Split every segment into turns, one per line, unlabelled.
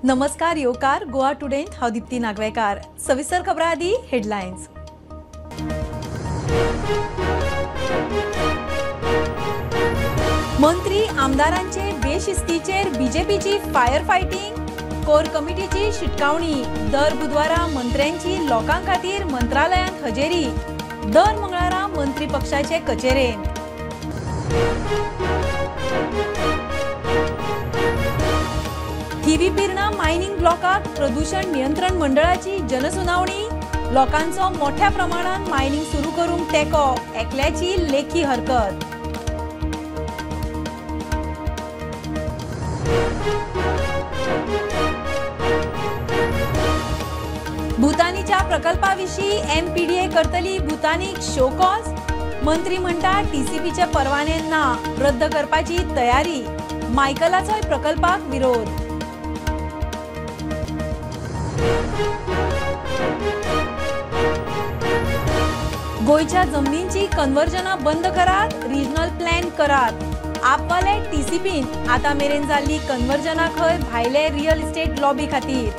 नमस्कार येवकार गोवा टुडेंत हांव दीप्ती नागवेकार। सविस्तर खबरां आदी हेडलायन्स। मंत्री आमदारांचे बेशिस्तीचेर बीजेपीची फायर फायटिंग, कोर कमिटीची शिटकावणी। दर बुधवारा मंत्र्यांची लोकां खातीर मंत्रालयांत हजेरी, दर मंगळारा मंत्री पक्षाचे कचेरेंत। थिवी पिर्णा मायनिंग ब्लॉकाक प्रदूषण नियंत्रण मंडळाची जनसुनावणी, लोकांचो मोठ्या प्रमाणात मायनिंग सुरू करूंक तेंको, एकल्याची लेखी हरकत। भूतानीच्या प्रकल्पाविशीं एमपीडीए करतली भूतानीक शोकॉज, मंत्री म्हणटा टीसीपीचे परवाने ना, रद्द करपाची तयारी, मायकलाचोय प्रकल्पाक विरोध। गोंयच्या जमनींची कन्वर्जना बंद करात, रिजनल प्लॅन करात। आपवाले टीसीपीन आतां मेरेन जाल्ली कन्वर्जना खंय भायले रियल इस्टेट लॉबी खातीर।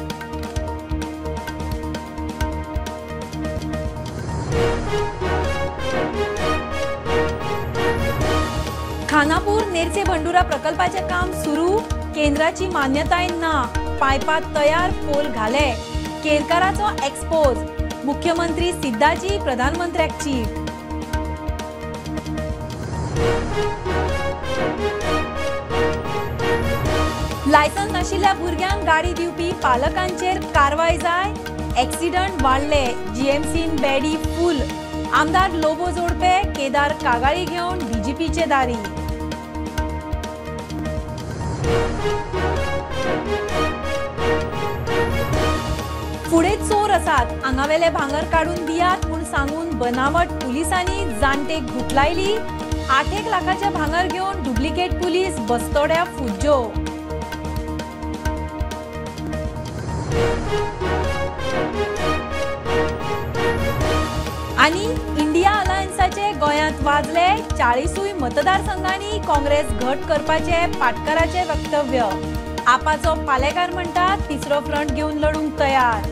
खानापूर नेरचे भंडुरा प्रकल्पाचें काम सुरू, केंद्राची मान्यताय ना, पायपां तयार, पोल घाले, केरकाराचो एक्सपोज, मुख्यमंत्री सिद्धाची प्रधानमंत्र्याक चीट। लायसन्स नाशिल्ल्या भुरग्यांक गाडी दिवपी पालकांचेर कारवाय जाय, एक्सिडंट वाडले, जीएमसीन बेडी फूल, आमदार लोबो जोडपे केदार कागाळी घेवन डीजीपीचे दारी। फुडें चोर आसात, आंगावेले भांगर काडून दियात म्हूण सांगून बनावट पुलिसांनी जाणटेक गुटलायली, 8 लाखाचे भांगर घेवन डुप्लिकेट पुलीस बस्तोड्या फुज्जो। आनी इंडिया अलायन्साचे गोंयांत वाजले 40 मतदारसंघांनी काँग्रेस घट करपाचे पाटकराचे वक्तव्य, आपाचो पालेकार म्हणटा तिसरो फ्रंट घेवन लढूंक तयार।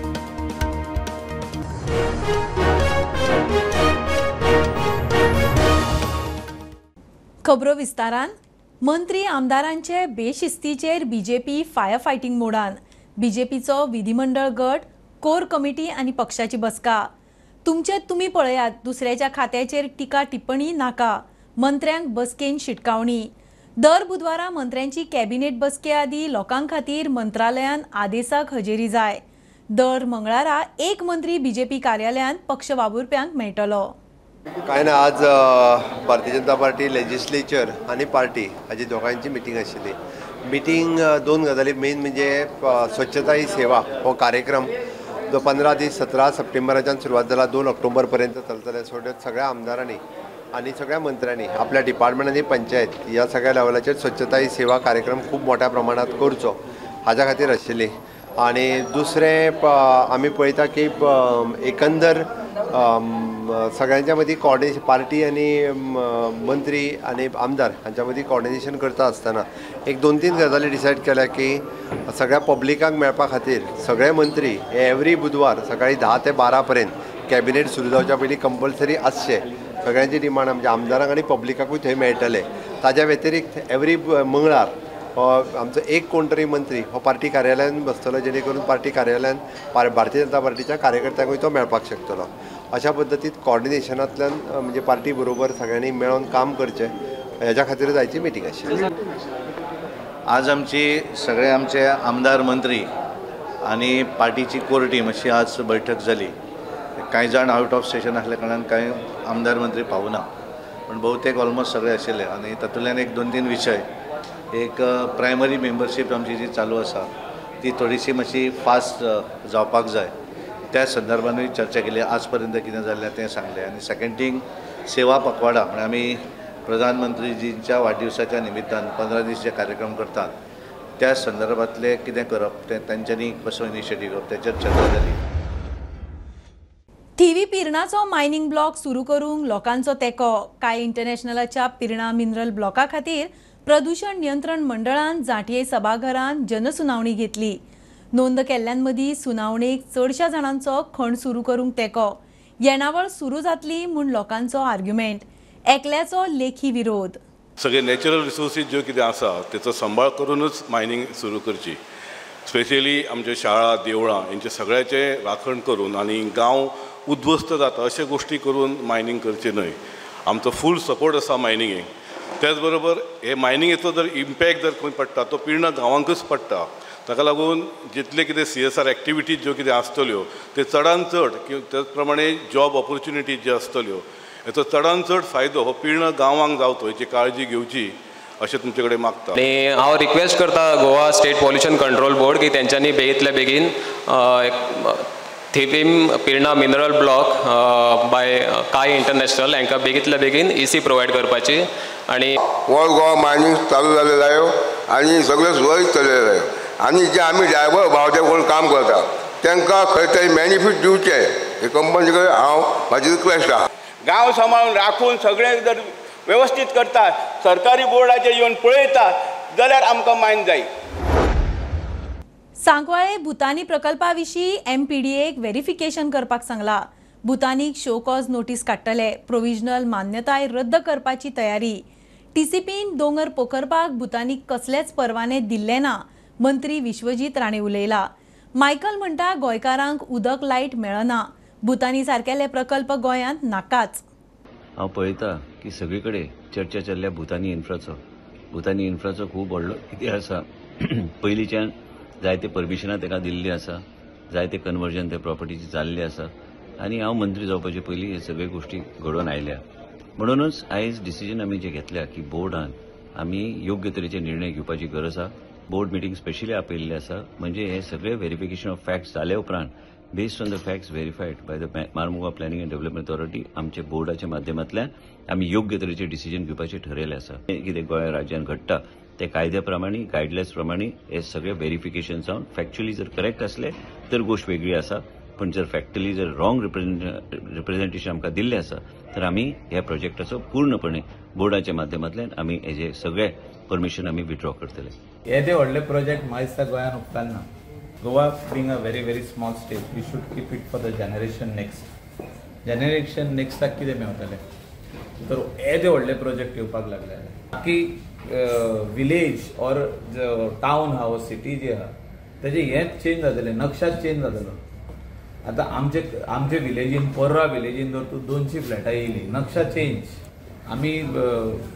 खबरो विस्तारान। मंत्री आमदारांचे बेशिस्तीचेर बीजेपी फायर फायटिंग मोडान। बीजेपीचो विधिमंडळ गट, कोर कमिटी आनी पक्षाची बसका। तुमचे तुमी पळयात, दुसऱ्याच्या खात्याचेर टिका टिप्पणी नाका, मंत्र्यांक बसकेन शिटकावणी। दर बुधवारा मंत्र्यांची कॅबिनेट बसके आदी लोकां खातीर मंत्रालयान आदेसाक हजेरी जाय। दर मंगळारा एक मंत्री बीजेपी कार्यालयांत पक्ष वावुरप्यांक मेळटलो।
काय ना, आज भारतीय जनता पार्टी लेजिस्लेचर आनी पार्टी हाजी दोगांची मिटींग आशिल्ली। मिटींग दोन गजाली, मेन म्हणजे स्वच्छता ही सेवा हो कार्यक्रम जो 15 दीस 17 सप्टेंबराच्यान सुरवात जाला, 2 ऑक्टोबर पर्यंत चलतले। सोडत सगळ्या आमदारांनी आनी सगळ्या मंत्र्यांनी आपल्या डिपार्टमेंट आनी पंचायत ह्या सगळ्या लेवलाचेर स्वच्छता ही सेवा कार्यक्रम खूब मोठ्या प्रमाणात करचो हाज्या खातीर आशिल्ली। आनी दुसरें आमी पळयता की एकंदर सगळ्यांच्या मदीं कॉर्डिनेशन, पार्टी आनी मंत्री आनी आमदार हांच्या मदीं कॉर्डिनेशन करता आसतना एक 2-3 गजाली डिसायड केल्या की सगळ्या पब्लिकांक मेळपा खातीर सगळे मंत्री हे एवरी बुधवार सकाळी 10 ते 12 पर्यंत कॅबिनेट सुरू जावच्या पयलीं कंपल्सरी आसचे। सगळ्यांची डिमांड आमच्या आमदारांक आनी पब्लिकाकूय थंय मेळटले। ताज्या व्यतिरिक्त एवरी मंगळार आमचो एक कोण तरी मंत्री हो पार्टी कार्यालयान बसतलो, जेणे करून पार्टी कार्यालयान भारतीय जनता पार्टीच्या कार्यकर्त्यांकूय तो मेळपाक शकतलो। अशा पद्दतीन कॉर्डिनेशनांतल्यान म्हणजे पार्टी बरोबर सगळ्यांनी मेळोन काम करचें हेज्या खातीरच आयची मिटींग आशिल्ली।
आज आमची सगळे आमचे आमदार मंत्री आनी पार्टीची कोर टीम अशी आज बैठक जाली। कांय जाण आवट ऑफ स्टेशन आसल्या कारणान कांय आमदार मंत्री पावना, पूण बहुतेक ऑलमोस्ट सगळे आशिल्ले। आनी तातूंतल्यान एक 2-3 विशय, एक प्रायमरी मेंबरशीप आमची जी चालू आसा ती थोडीशी मातशी फास्ट जावपाक जाय, त्या संदर्भानूय चर्चा केली। आज पर्यंत कितें जाल्लें तें सांगलें। आनी सेकंड थींग, सेवा पखवाडा म्हळ्यार आमी प्रधानमंत्रीजींच्या वाडदिवसाच्या निमित्तान 15 दीस जे कार्यक्रम करतात त्या संदर्भांतलें कितें करप तें तांच्यांनी कसो इनिशिएटीव घेवप तेचेर चर्चा जाली।
थिवी पिर्णाचो मायनिंग ब्लॉक सुरू करूंक लोकांचो तेंको। कांय इंटरनॅशनलाच्या पिर्णा मिनरल ब्लॉका खातीर प्रदूषण नियंत्रण मंडळान जांठये सभाघरान जनसुनावणी घेतली। नोंद केल्ल्यांमदीं सुनावणेक चडशा जाणांचो खण सुरू करूंक तेंको. येणावळ सुरू जातली म्हूण लोकांचो आर्ग्युमेंट, एकल्याचो लेखी विरोध.
सगळे नॅचरल रिसोर्सीस ज्यो कितें आसा तेचो सांबाळ करूनच मायनींग सुरू करची. स्पेशली आमच्यो शाळा, देवळां हेंचे सगळ्याचें राखण करून आनी गांव उद्ध्वस्त जाता अशे गोश्टी करून मायनींग करचें न्हय. आमचो फूल सपोर्ट आसा मायनिंगेक. त्याच बरोबर हे मायनिंगेचो जर इम्पॅक्ट जर खंय पडटा तो पिर्णा गांवांकूच पडटा. ताका लागून जितले कितें CSR activities ज्यो कितें आसतल्यो ते चडान चड किंवा त्याच प्रमाणे जॉब ऑपॉर्च्युनिटीज ज्यो आसतल्यो हेचो चडान चड फायदो हो पिर्णा गांवांक जावचो हेची काळजी घेवची अशें तुमचे कडेन मागता.
आनी हांव रिक्वेस्ट करता Goa state pollution control board की तेंच्यांनी बेगींतल्या बेगीन Thivim Pirna mineral block by Kai international हांकां बेगींतल्या बेगीन EC provide करपाची. आनी
ऑल गोवा मायनींग चालू जालें जायो आनी सगळें सुरळीत चललें जायो आनी जे आमी ड्रायव्हर भावटे कोण काम करता तांकां खंय तरी बेनिफीट दिवचें हे कंपनी कडेन हांव म्हाजी रिक्वेस्ट आहा.
गांव सांबाळून राखून सगळें जर व्यवस्थीत करता, सरकारी बोर्डाचेर येवन पळयता जाल्यार आमकां मायन जाय.
सांकवाळे भुतानी प्रकल्पा विशीं MPDAक व्हेरिफिकेशन करपाक सांगला. भुतानीक शो कॉज नोटीस काडटले. प्रोविजनल मान्यताय रद्द करपाची तयारी. TCPन दोंगर पोखरपाक भुतानीक कसलेच परवाने दिल्ले ना, मंत्री विश्वजीत राणे उलयला. मायकल म्हणटा गोंयकारांक उदक लायट मेळना, भुतानी सारकेले प्रकल्प गोंयांत नाकाच.
हांव पळयता की सगळे कडेन चर्चा चल्ल्या भुतानी इन्फ्राचो. भुतानी इन्फ्राचो खूब व्हडलो इतिहास आसा. पयलींच्यान जायते परमिशनां ताका दिल्लीं आसा, जायते कन्वर्जन त्या प्रॉपर्टीची जाल्लें आसा आनी हांव मंत्री जावपाचे पयलीं हे सगळे गोश्टी घडोवन आयल्या. म्हणूनच आयज डिसिजन आमी जे घेतल्या की बोर्डान आमी योग्य तरेचे निर्णय घेवपाची गरज आसा. बोर्ड मिटींग स्पेशली आपयिल्लें आसा, म्हणजे हे सगळे व्हेरिफिकेशन ऑफ फॅक्ट्स जाले उपरांत based on the facts verified by the Marmugao planning and development authority आमचे बोर्डाच्या माध्यमांतल्यान आमी योग्य तरेचे डिसिजन घेवपाचें ठरयलें आसा. कितें गोंय राज्यान घडटा ते कायद्या प्रमाणे, गायडलायन्स प्रमाणे हे सगळे व्हेरिफिकेशन जावन फॅक्च्युअली जर करेक्ट आसले तर गोश्ट वेगळी आसा, पण जर फॅक्टली जर रॉंग रिप्रेझेंटेशन आमकां दिल्लें आसा तर आमी ह्या प्रोजेक्टाचो पूर्णपणे बोर्डाच्या माध्यमांतल्यान आमी हेजे सगळे परमिशन आमी विथड्रॉ करतले.
हे ते व्हडले प्रोजेक्ट म्हाका दिसता गोंयान उपकारना. Goa being a very very small state, we should keep it for the generation next. Generation नेक्स्टाक कितें मेवतलें तर येदे व्हडले प्रोजेक्ट येवपाक लागले. बाकी विलेज ऑर टावन आहा वो सिटी जी आहा तेजें हेंच चेंज जातलें, नक्षाच चेंज जातलो. आतां आमचे आमचे विलेजीन, पर्रा विलेजीन जर तूं 200 फ्लॅटां येयली, नक्षा चेंज. आमी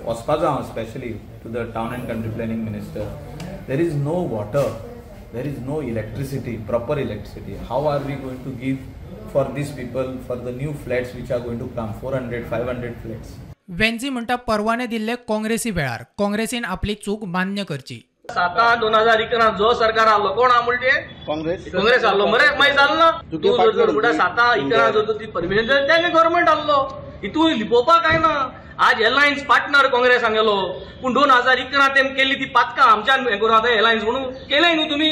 वचपाचो हांव specially to the town and country planning minister. There is no water, there is no electricity, proper electricity. How are we going to give for these people, for the new flats which are going to come, 400, 500 flats?
Venzy म्हणटा परवाने दिल्ले काँग्रेसी वेळार काँग्रेसीन आपली चूक मान्य करची.
7/2011 जो सरकार आलो कोण हा म्हणटे काँग्रेस आलो मरे, मागीर जालो ना. तूं जर म्हणटा 7/11 जर ती परमिशन तेन्ना गव्हर्मेंट आसलो, हितून लिपोवपाक काय ना. आज एलायन्स पार्टनर काँग्रेस गेलो, पूण 2011 तेम केल्ली ती पातकां आमच्यान हें करून आतां एलायन्स म्हणून केलें न्हू तुमी.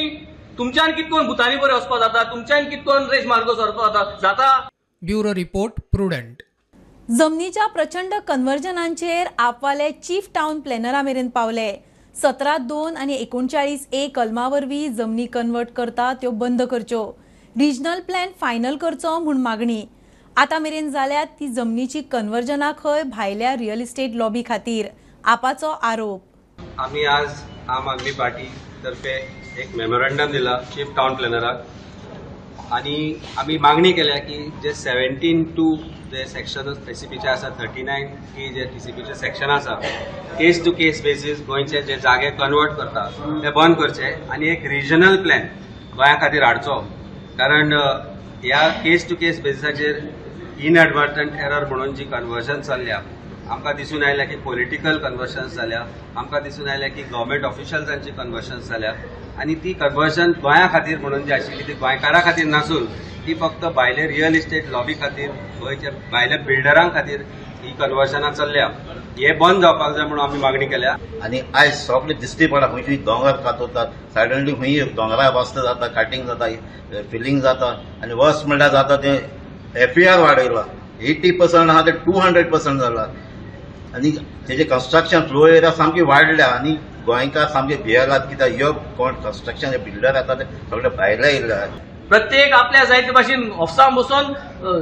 तुमच्यान कितकोन कोण भुतानी बरें वचपाक जाता, तुमच्यान कितकोन कोण रेश मार्गो सरपाक जाता.
Bureau report, Prudent.
जमनीच्या प्रचंड कन्वर्जनांचेर आपवाले चीफ टावन प्लॅनरा मेरेन पावले. 17(2) आनी 39A कलमा वरवीं जमनी कन्वर्ट करता त्यो बंद करच्यो, रिजनल प्लॅन फायनल करचो म्हूण मागणी. आतां मेरेन जाल्यात ती जमनीची कन्वर्जना खंय भायल्या रियल इस्टेट लॉबी खातीर, आपाचो आरोप.
आमी आज आम आदमी पार्टी तर्फे एक मेमोरंडम दिला चीफ टावन प्लॅनराक आनी आमी मागणी केल्या की जे 17(2) जे सेक्शन टीसीपीचे आसा, 39A जे टीसीपीचे सेक्शन आसा, केस टू केस बेसीस गोंयचे जे जागे कन्वर्ट करता ते बंद करचे आनी एक रिजनल प्लॅन गोंया खातीर हाडचो. कारण ह्या केस टू केस बेसिसाचेर इनएडवर्टंट एरर म्हणून जी कन्वर्जन चल्ल्या, आमकां दिसून आयल्या की पॉलिटिकल कन्वर्जन्स जाल्या, आमकां दिसून आयल्या की गव्हर्मेंट ऑफिशियल्सांची कन्वर्जन्स जाल्या आनी ती कन्वर्जन गोंया खातीर म्हणून जी आशिल्ली ती गोंयकारां खातीर नासून ती फक्त भायले रियल इस्टेट लॉबी खातीर, गोंयच्या भायल्या बिल्डरां खातीर ही कन्वर्जनां चल्ल्या. हे बंद जावपाक जाय म्हणून आमी मागणी केल्या.
आनी आयज सगळे दिश्टी पडटा, खंयची दोंगर कातरतात, सडनली खंय दोंगरा वाचता जाता, कटिंग जाता, फिलिंग जाता आनी वर्स म्हणल्यार जाता तें एफआर वाडयला 80% आहा ते 200% जाला आनी तेजे कन्स्ट्रक्शन फ्लो एरिया सामकी वाडल्या आनी गोंयकार सामके भियेलात कित्याक ह्यो कोण कन्स्ट्रक्शन बिल्डर येता ते सगळे भायले येयल्ले.
प्रत्येक आपल्या जाय ते भाशेन ऑफिसान बसून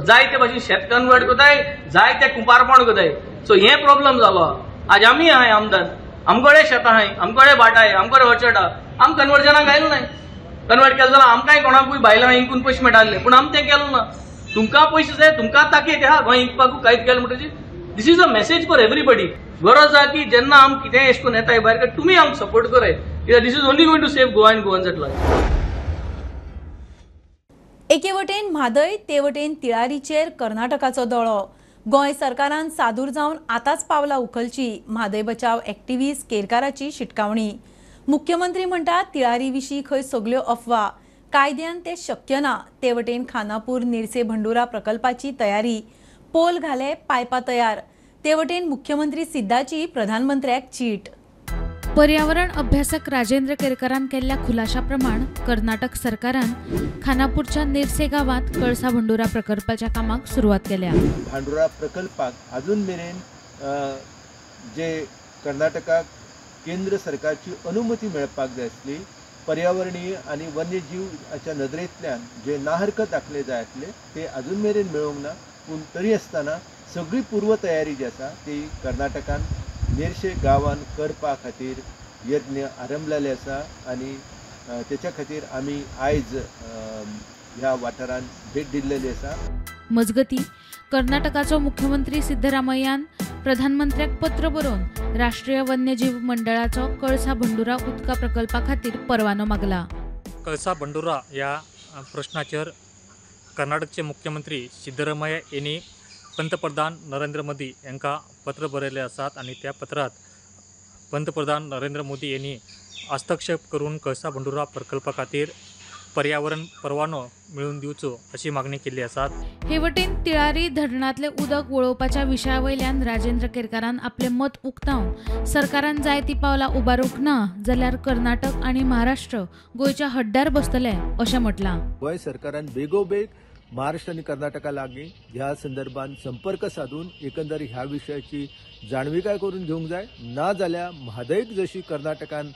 जाय ते भाशेन शेत कन्वर्ट करताय, जाय ते कुंपारपण करताय. सो हे प्रॉब्लम जालो. आज आमी आहाय आमदार, आमकडे शेतां आहाय, आमकडे भाट आहाय, आमकडे ऑर्चर्ड आहा, आम कन्वर्जनाक आयलो नाय. कन्वर्ट केलें जाल्यार आमकांय कोणाकूय बायलां इंकून पयशे मेळटाले, पूण आमी तें केलें ना. तुमकां पयशे जाय, तुमकां ताकीत आहा गोंय इंकपाकू कांयच केलें म्हणटकीर this is a message for everybody. गरज आहा की जेन्ना आम कितेंय अशें करून येताय भायर तुमी आमकां सपोर्ट कराय, कित्याक this is only going to save Goa and Goans at large.
एके वटेन म्हादय, ते वटेन तिळारीचेर कर्नाटकाचो दोळो. गोंय सरकारान सादूर जावन आतांच पावलां उखलची, म्हादय बचाव एक्टिव्हिस्ट केरकाराची शिटकावणी. मुख्यमंत्री म्हणटात तिळारी विशीं खंय सगल्यो अफवा, कायद्यान ते शक्य ना. ते वटेन खानापूर निरसे भंडुरा प्रकल्पाची तयारी, पोल घाले, पायपां तयार. ते वटेन मुख्यमंत्री सिद्धाची प्रधानमंत्र्याक चीट.
पर्यावरण अभ्यासक राजेंद्र केरकरान केल्ल्या खुलाशा प्रमाण कर्नाटक सरकारान खानापूरच्या निरसे गावात कळसा भंडुरा प्रकल्पाच्या कामाक सुरवात केल्या.
भांडुरा प्रकल्पाक अजून मेरेन जे कर्नाटकाक केंद्र सरकारची अनुमती मेळपाक जाय आसली, पर्यावरणीय आनी वन्यजीवाच्या नदरेंतल्यान जे नाहरकत दाखले जाय आसले ते अजून मेरेन मेळूंक ना. पूण तरी आसतना सगळी पूर्वतयारी जी आसा ती कर्नाटकान नेरशे गांवान करपा खातीर यत्न आरंभलेले आसा आनी तेच्या खातीर आमी आयज ह्या वाठारान भेट दिल्लेली आसा.
मजगती कर्नाटकाचो मुख्यमंत्री सिद्धरामय्यान प्रधानमंत्र्याक पत्र बरोवन राष्ट्रीय वन्यजीव मंडळाचो कळसा भंडुरा उदका प्रकल्पा खातीर परवानो मागला.
कळसा भंडुरा ह्या प्रश्नाचेर कर्नाटकचे मुख्यमंत्री सिद्धरामय्या यांनी पंतप्रधान नरेंद्र मोदी यांका पत्र बरयले आसात आनी त्या पत्रात पंतप्रधान नरेंद्र मोदी यांनी हस्तक्षेप करून कळसा भंडुरा प्रकल्पा खातीर पर्यावरण परवानो मेळून दिवचो अशी मागणी केल्ली आसा.
हे वटेन तिळारी धरणांतले उदक वळोवपाच्या विशया वयल्यान राजेंद्र केरकारान आपले मत उक्तावन सरकारान जाय ती पावलां उबारूंक ना जाल्यार कर्नाटक आनी महाराष्ट्र गोंयच्या हड्ड्यार बसतले अशें म्हटलां.
गोंय सरकारान बेगोबेग महाराष्ट्र आनी कर्नाटका लागीं ह्या संदर्भात संपर्क साधून एकंदर ह्या विशयाची जाणविकाय करून घेवंक जाय. ना जाल्यार म्हादयक जशी कर्नाटकान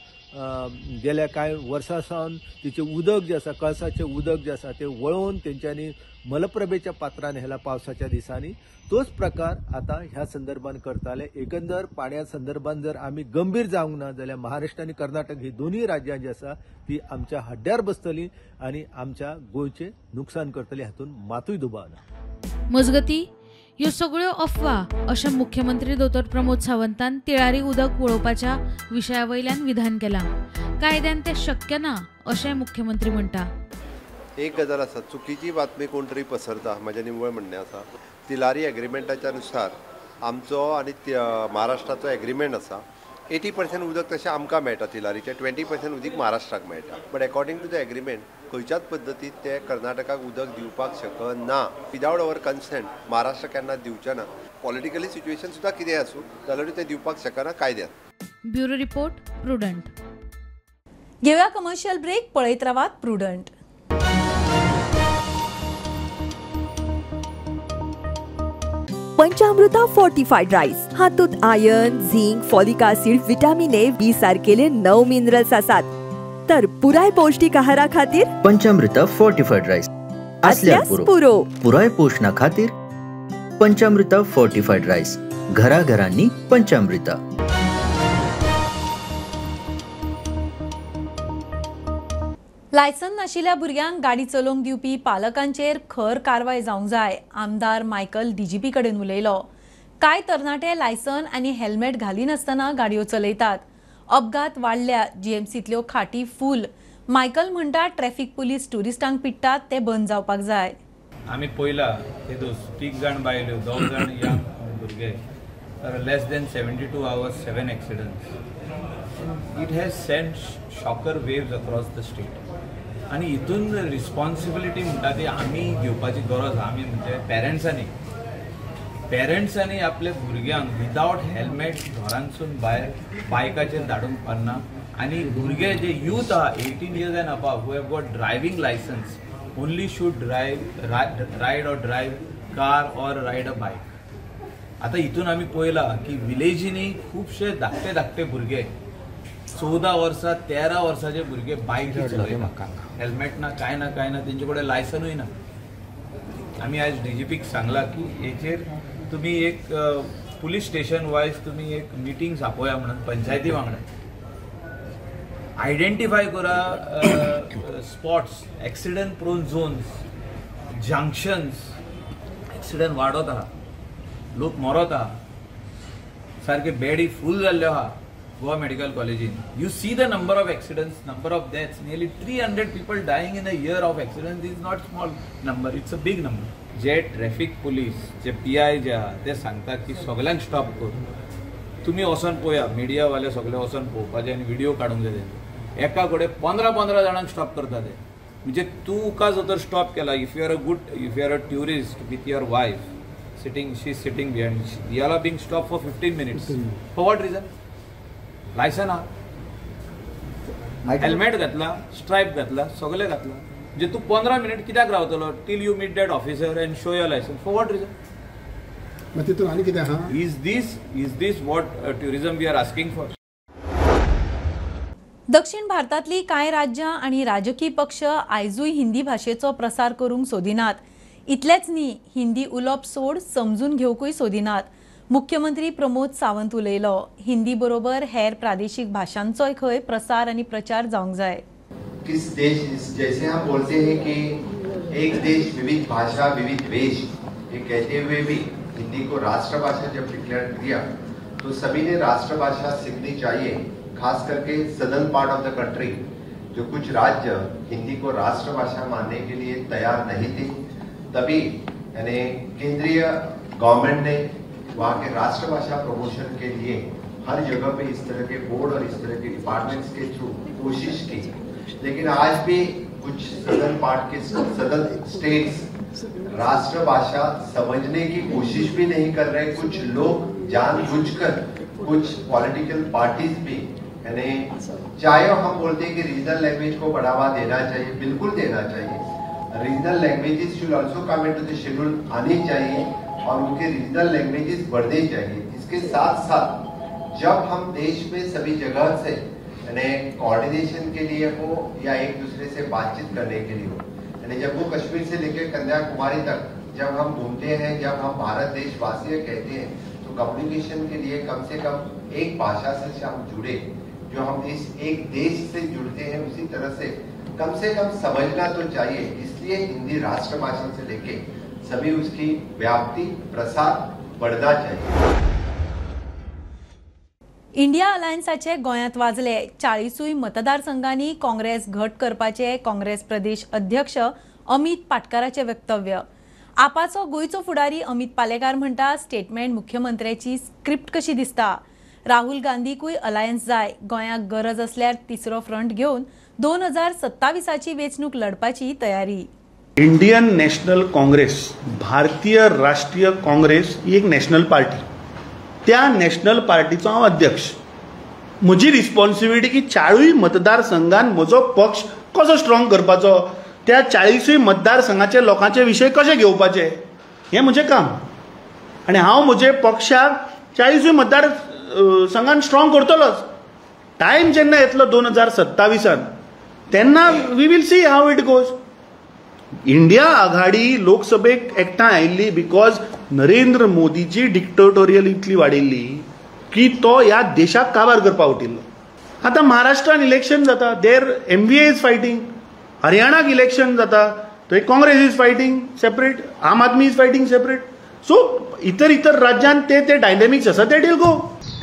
गेल्या कांय वर्सां सावन तिचें उदक जें आसा, कळसाचें उदक जें आसा तें वळोवन तेंच्यांनी मलप्रभेच्या पात्रान हेला पावसाच्या दिसांनी, तोच प्रकार आतां ह्या संदर्भात करताले. एकंदर पाण्या संदर्भात जर आमी गंभीर जावंक ना जाल्यार महाराष्ट्र आनी कर्नाटक ही दोनूय राज्यां जी आसा ती आमच्या हड्ड्यार बसतली आनी आमच्या गोंयचें नुकसान करतली, हातूंत मातूय दुबाव ना.
मजगती ह्यो सगळ्यो अफवा अशें मुख्यमंत्री दोतोर प्रमोद सावंतान तिळारी उदक वळोवपाच्या विशया वयल्यान विधान केलां. कायद्यान तें शक्य ना अशें मुख्यमंत्री म्हणटा.
एक गजाल आसा, चुकीची बातमी कोण तरी पसरता, म्हजें निव्वळ म्हणणें आसा. तिलारी एग्रीमेंटाच्या नुसार आमचो आनी महाराष्ट्राचो एग्रीमेंट आसा. 80% उदक तशें आमकां मेळटा तिलारीचें, 20% उदक महाराष्ट्राक मेळटा. But according to the agreement खंयच्याच पद्दतीन ते कर्नाटकाक उदक दिवपाक शकना. विदावट our consent Maharashtra केन्ना दिवचें ना. पॉलिटिकली सिच्युएशन सुद्दां कितें आसूं जाल्यारूय ते दिवपाक शकना कायद्यान.
Bureau report, Prudent.
घेवया कमर्शियल ब्रेक, पळयत रावात प्रुडंट.
पंचामृता फोर्टिफाईड राईस हातूंत iron, zinc, folic acid, vitamin A, B सारकेले 9 minerals आसात. तर पुराय पौष्टिक आहारा खातीर
पंचामृता फोर्टिफाईड राईस आसल्यार पुरो. पुराय पोषणा खातीर पंचामृता फोर्टिफाईड राईस, घराघरांनी पंचामृता.
लायसन नाशिल्ल्या भुरग्यांक गाडी चलोवंक दिवपी पालकांचेर खर कारवाय जावंक जाय, आमदार मायकल डीजीपी कडेन उलयलो. कांय तरणाटे लायसन आनी हेल्मेट घालिनासतना गाडयो चलयतात. अपघात वाडल्या, जीएमसींतल्यो खाटी फूल. मायकल म्हणटा ट्रॅफिक पुलीस ट्युरिस्टांक पिडटात ते बंद जावपाक जाय.
आमी पयला तेदूस 3 जाण बायल्यो, 2 जाण यंग भुरगे, less than 72 hours 7 accidents. It has sent shocker waves across the state. आनी हितून रिस्पॉन्सिबिलिटी म्हणटा ती आमी घेवपाची गरज. आमी म्हणजे पेरंट्सांनी आपल्या भुरग्यांक विदावट हेल्मेट घरांतसून भायर बायकाचेर धाडूंक पारना. आनी भुरगे जे यूथ आहा 18 years and above who have got driving licence only should drive, ride or drive car or ride a bike. आतां हितून आमी पळयलां की विलेजींनी खुबशे धाकटे धाकटे भुरगे 14 वर्सां 13 वर्सांचे भुरगे बायक चलयता, हेल्मेट ना, कांय ना, कांय ना, तेंचे कडेन लायसनूय ना. आमी आयज डीजीपीक सांगला की हेचेर तुमी एक पुलीस स्टेशन वायज तुमी एक मिटींग आपोया म्हणून पंचायती वांगडा आयडेंटिफाय करा spots, accident prone zones, junctions. Accident वाडत आहा, लोक मरत आहा, सारके बेडी फूल जाल्ल्यो आहा गोवा मेडिकल कॉलेजीन. You see the number of accidents, number of deaths, nearly 300 people dying in a year of accidents is not small number, it's a big number. जे ट्रॅफिक पुलीस जे पीआय जे आहा ते सांगता की सगळ्यांक स्टॉप कर, तुमी वचोन पळया, मिडियावाले सगळे वचोन पळोवपाचे आनी व्हिडिओ काडूंक जाय तेंचो. एका कडेन 15-15 जाणांक स्टॉप करता ते. म्हणजे तुका जर तर स्टॉप केला, if you are a good, if you are a tourist with your wife sitting, she is sitting behind, you are being stop for 15 minutes, for what reason? Licence आहा, हेल्मेट घातला, स्ट्रायप घातला, सगळें घातला, म्हणजे तूं 15 मिनट कित्याक रावतलो till you meet that officer and show your licence, for what reason?
तितून आनी कितें आहा?
Is this what tourism we are asking for?
दक्षिण भारतांतली कांय राज्यां आनी राजकीय पक्ष आयजूय हिंदी भाशेचो प्रसार करूंक सोदिनात. इतलेंच न्ही, हिंदी उलोवप सोड समजून घेवंकूय सोदिनात. मुख्यमंत्री प्रमोद सावंत उलयलो, हिंदी बरोबर हेर प्रादेशीक भाशांचोय खंय प्रसार आनी प्रचार जावंक जाय.
किस देश, जैसे हम बोलते हैं कि एक देश विविध भाषा विविध वेश, ये कहते हुए भी हिंदी को राष्ट्रभाषा जब डिक्लेयर किया तो सभी ने राष्ट्रभाषा सीखनी चाहिए, खास करके southern part of the country जो कुछ राज्य हिंदी को राष्ट्रभाषा मानने के लिए तैयार नहीं थे, तभी यानी केंद्रीय गवर्नमेंट ने वहाँ के राष्ट्रभाषा प्रमोशन के लिए हर जगह पे इस तरह के बोर्ड और इस तरह के डिपार्टमेंट्स के थ्रू कोशिश की। लेकिन आज भी कुछ southern part K southern states राष्ट्रभाषा समझने की कोशिश भी नहीं कर रहे। कुछ लोग जानबूझकर, कुछ पॉलिटिकल पार्टीज भी, यानी चाहे हम बोलते हैं कि रीजनल लैंग्वेज को बढ़ावा देना चाहिए, बिल्कुल देना चाहिए, regional languages should also come into the schedule आनी चाहिए और उनके रीजनल लैंग्वेजेस बढ़ने चाहिए। इसके साथ साथ जब हम देश में सभी जगह से यानी कोऑर्डिनेशन के लिए हो या एक दूसरे से बातचीत करने के लिए हो, यानी जम्मू कश्मीर से लेकर कन्याकुमारी तक जब हम घूमते हैं, जब हम भारत देशवासी कहते हैं, तो कम्युनिकेशन के लिए कम से कम एक भाषा से हम जुड़े, जो हम इस एक देश से जुड़ते हैं उसी तरह से कम समझना तो चाहिए। इसलिए हिंदी राष्ट्रभाषा से लेके सभी उसकी व्याप्ति प्रसार बढ़ना चाहिए।
इंडिया अलायन्साचे गोंयांत वाजले. 40 मतदारसंघांनी काँग्रेस घट करपाचे काँग्रेस प्रदेश अध्यक्ष अमित पाटकाराचे वक्तव्य. आपाचो गोंयचो फुडारी अमित पालेकार म्हणटा स्टेटमेंट मुख्यमंत्र्याची स्क्रिप्ट कशी दिसता. राहुल गांधीकूय अलायन्स जाय. गोंयाक गरज असल्यार तिसरो फ्रंट घेवन 2027ची वेंचणूक लढपाची तयारी.
इंडियन नॅशनल काँग्रेस, भारतीय राष्ट्रीय काँग्रेस ही एक नॅशनल पार्टी. त्या नॅशनल पार्टीचो हांव अध्यक्ष. म्हजी रिस्पॉन्सिबिलिटी की 40 मतदारसंघान म्हजो पक्ष कसो स्ट्रॉंग करपाचो, त्या 40 मतदारसंघाचे लोकांचे विशय कशे घेवपाचे हें म्हजें काम. आनी हांव म्हजे पक्षाक 40 मतदार संघान स्ट्रॉंग करतलोच. टायम जेन्ना येतलो 2027 तेन्ना we will see how it goes. India Aghadi लोकसभेक एकठांय आयिल्ली because Narendra मोदीची डिक्टेटोरियल इतली वाडिल्ली की तो ह्या देशाक काबार करपाक उठिल्लो. आतां महाराष्ट्रान इलेक्शन जाता, there MVA is fighting. हरियाणाक election जाता थंय Congress is fighting separate, Aam Aadmi is fighting separate. So इतर इतर राज्यांत ते ते डायनॅमिक्स आसा, ते डील गो.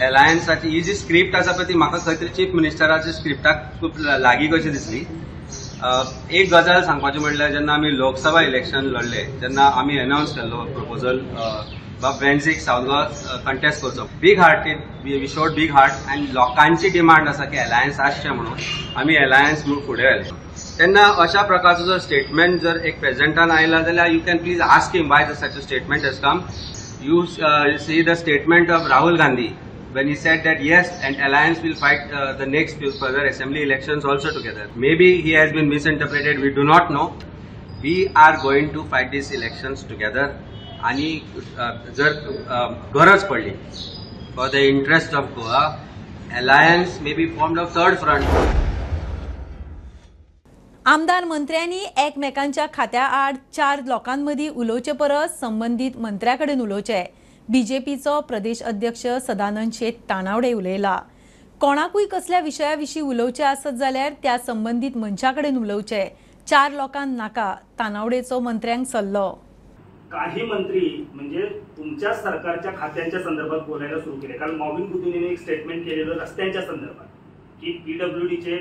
अलायन्साची ही जी स्क्रिप्ट आसा पळय ती म्हाका खंय तरी चीफ मिनिस्टराच्या स्क्रिप्टाक खूब लागीं कशी दिसली. एक गजाल सांगपाची म्हणल्यार जेन्ना आमी लोकसभा इलेक्शन लढले तेन्ना आमी अनावन्स केल्लो प्रपोजल बाब वेन्झीक सावथ गोवा कंटेस्ट करचो. Big heart, we showed big heart आनी लोकांची डिमांड आसा की अलायन्स आसचें म्हणून आमी अलायन्स म्हणून फुडें आयले. तेन्ना अशा प्रकारचो जर स्टेटमेंट जर एक प्रेजिडेंटान आयला जाल्यार you can please ask him why such a statement has come. You see the statement of Rahul Gandhi when he said that yes, an alliance will fight the next few further assembly elections also together. Maybe he has been misinterpreted, we do not know. We are going to fight these elections together. आणि जर गरज पडली for the interest of Goa, Alliance may be formed of third front.
आमदार मंत्र्यांनी एकमेकांच्या खात्या आड 4 लोकांमदीं उलोवचे परस संबंदीत मंत्र्या कडेन उलोवचें, बीजेपीचो प्रदेश अध्यक्ष सदानंद शेट तानावडे उलयला. कोणाकूय कसल्या विशया विशीं उलोवचें आसत जाल्यार त्या संबंदीत मनशा कडेन उलोवचें, 4 लोकांक नाका, तानावडेचो मंत्र्यांक सल्लो.
काही मंत्री म्हणजे तुमच्या सरकारच्या खात्यांच्या संदर्भात बोलायला सुरू केले. काल मॉविन गुदिन्होने एक स्टेटमेंट केलेलं रस्त्यांच्या संदर्भात की पीडब्ल्यूडीचे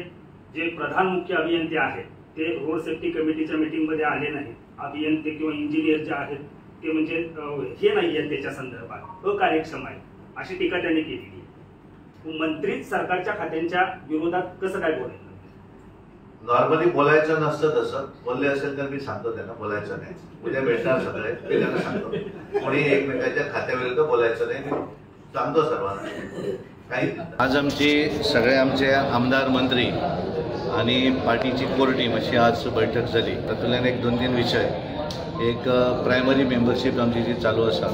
जे प्रधान मुख्य अभियंते आहेत ते रोड सेफ्टी कमिटीच्या मीटिंगमध्ये आले नाहीत. अभियंते किंवा इंजिनियर जे आहेत ते म्हणजे हे नाही आहेत त्याच्या संदर्भात अकार्यक्षम आहेत अशी टीका त्यांनी केलेली आहे. मंत्रीच सरकारच्या खात्यांच्या विरोधात कसं काय बोलायचं?
नॉर्मली बोलायचं नसतं, तसं बोलले असेल तर मी सांगतो त्यांना बोलायचं नाही. उद्या भेटणार सगळे, मी त्यांना सांगतो कोणी एकमेकांच्या खात्याविरुद्ध बोलायचं नाही, मी सांगतो सर्वांना. काही आज आमची सगळे आमचे आमदार मंत्री आणि पार्टीची कोर टीम अशी आज बैठक जाली. तातूंतल्यान एक 2-3 विशय, एक प्रायमरी मेंबरशीप आमची जी चालू आसा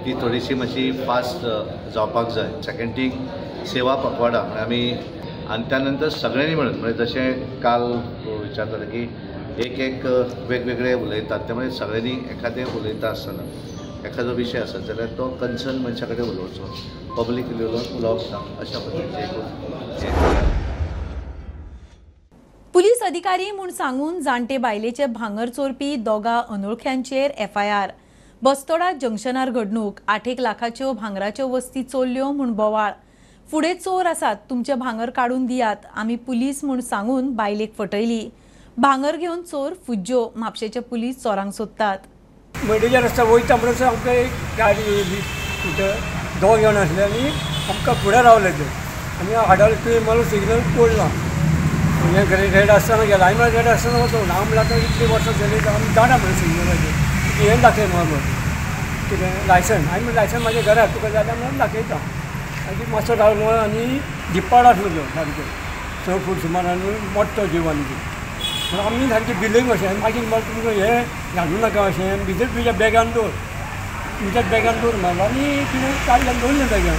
ती थोडीशी मातशी फास्ट जावपाक जाय. सेकंड थिंग सेवा पखवाडा म्हळ्यार आमी आनी त्यानंतर सगळ्यांनी मेळून म्हणजे जशें काल विचारताले की एक एक वेगवेगळे उलयतात, त्यामुळे सगळ्यांनी एखादें उलयता आसतना एखादो विशय आसत जाल्यार तो कन्सर्न मनशा कडेन उलोवचो, पब्लिकली उलोवप ना, अशा पद्दतीचें एक.
पुलीस अधिकारी म्हूण सांगून जाणटे बायलेचे भांगर चोरपी 2 अनोळख्यांचेर एफआयआर. बस्तोडा जंक्शनार घडणूक, 8 लाखाच्यो भांगराच्यो वस्ती चोरल्यो म्हूण बोवाळ. फुडें चोर आसात, तुमचे भांगर काडून दियात, आमी पुलीस म्हूण सांगून बायलेक फटयली. भांगर घेवन चोर फुज्ज्यो, म्हापशेचे पुलीस चोरांक सोदतात.
मयडेच्या रस्त्यार वयता म्हणसर आमकां एक गाडी येयली, स्कुटर दोग जाण आसले आनी आमकां फुडें रावले ते आनी हाडले. तुवें मला सिग्नल पडला हें रेड आसतना गेला. आमी म्हणल्यार रेड आसतना वचूंक ना, आमी म्हणल्यार आतां इतलीं वर्सां जालीं आमी जाणा म्हणून सिग्नलाचेर हें दाखय म्हाका कितें लायसन. आमी म्हणलें लायसन म्हाज्या घरात, तुका जाय जाल्यार म्हणून दाखयता. मागीर मातसो रावलो आनी धिप्पाड आसलो तो सारको 6 फूट सुमार आनी मोठो जीव आनी पूण आमी सारकें बिलींग अशें. मागीर म्हणलें तुमकां हें घालूं नाका अशें, भितर तुज्या बॅगान दवर, तुमच्याच बॅगान दवर म्हणलो आनी तिणें काडलें दवरलें बॅगान.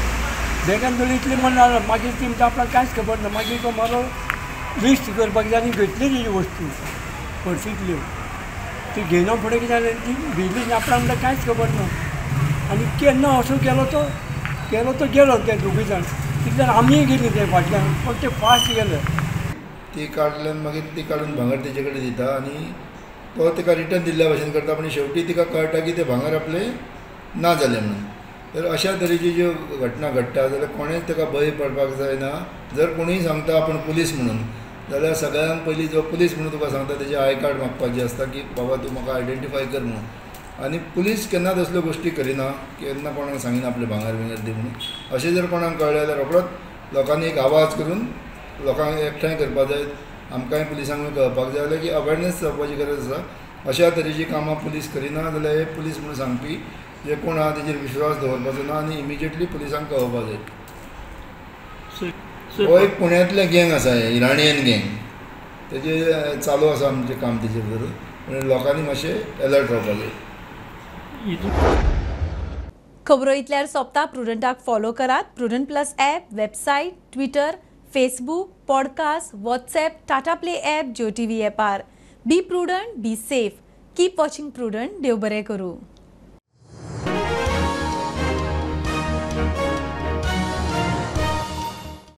बॅगान दवरलें इतलें म्हणलें, मागीर ती म्हणटा आपणाक कांयच खबर ना. मागीर तो मारो लिस्ट करपाक जाय आनी घेतली तेजी वस्तू पर्सींतल्यो. ती घेयना फुडें कितें जालें, ती भिजली आपणाक म्हणल्यार कांयच खबर ना. आनी केन्ना असो केलो तो गेलो तो गेलो ते दोगूय जाण तितल्यान आमीय गेली ते फाटल्यान, पूण ते फास्ट गेले.
ती काडल्यान मागीर ती काडून भांगर तेजे कडेन दिता आनी तो तिका रिटर्न दिल्ल्या भशेन करता, पूण शेवटी तिका कळटा की ते भांगर आपलें ना जालें म्हणून. तर अशा तरेची ज्यो घटना घडटा जाल्यार कोणेंच ताका बळी पडपाक जायना. जर कोणूय सांगता आपूण पुलीस म्हणून जाल्यार सगळ्यांत पयलीं जो पुलीस म्हणून तुका सांगता तेजें I card मागपाचें आसता की बाबा तूं म्हाका आयडेंटिफाय कर म्हणून. आनी पुलीस केन्नाच असल्यो गोश्टी करिना, केन्ना कोणाक सांगिना आपलें भांगर बिंगर दी म्हणून. अशें जर कोणाक कळ्ळें जाल्यार रोखडोच लोकांनी एक आवाज करून लोकांक एकठांय करपाक जाय, आमकांय पुलिसांक कळपाक जाय जाल्यार की अवेरनेस जावपाची गरज आसा. अशा तरेचीं कामां पुलीस करिना जाल्यार हे पुलीस म्हणून सांगपी जे कोण आहा तेजेर विश्वास दवरपाचो ना आनी इमिजिएटली पुलिसांक कळोवपाक जाय. हो एक पुण्यांतलें गँग आसा, इराणियन गँग, तेजेर चालू आसा आमचें काम तेजेर धरून, पूण लोकांनी मातशें एलर्ट रावपाक जाय.
खबरो इतल्यार सोंपता. प्रुडंटाक फॉलो करात Prudent plus app, website, Twitter, Facebook, podcast, WhatsApp, Tata Play app, Jio TV ऍपार. Be prudent, be safe, keep watching Prudent. देव बरें करूं.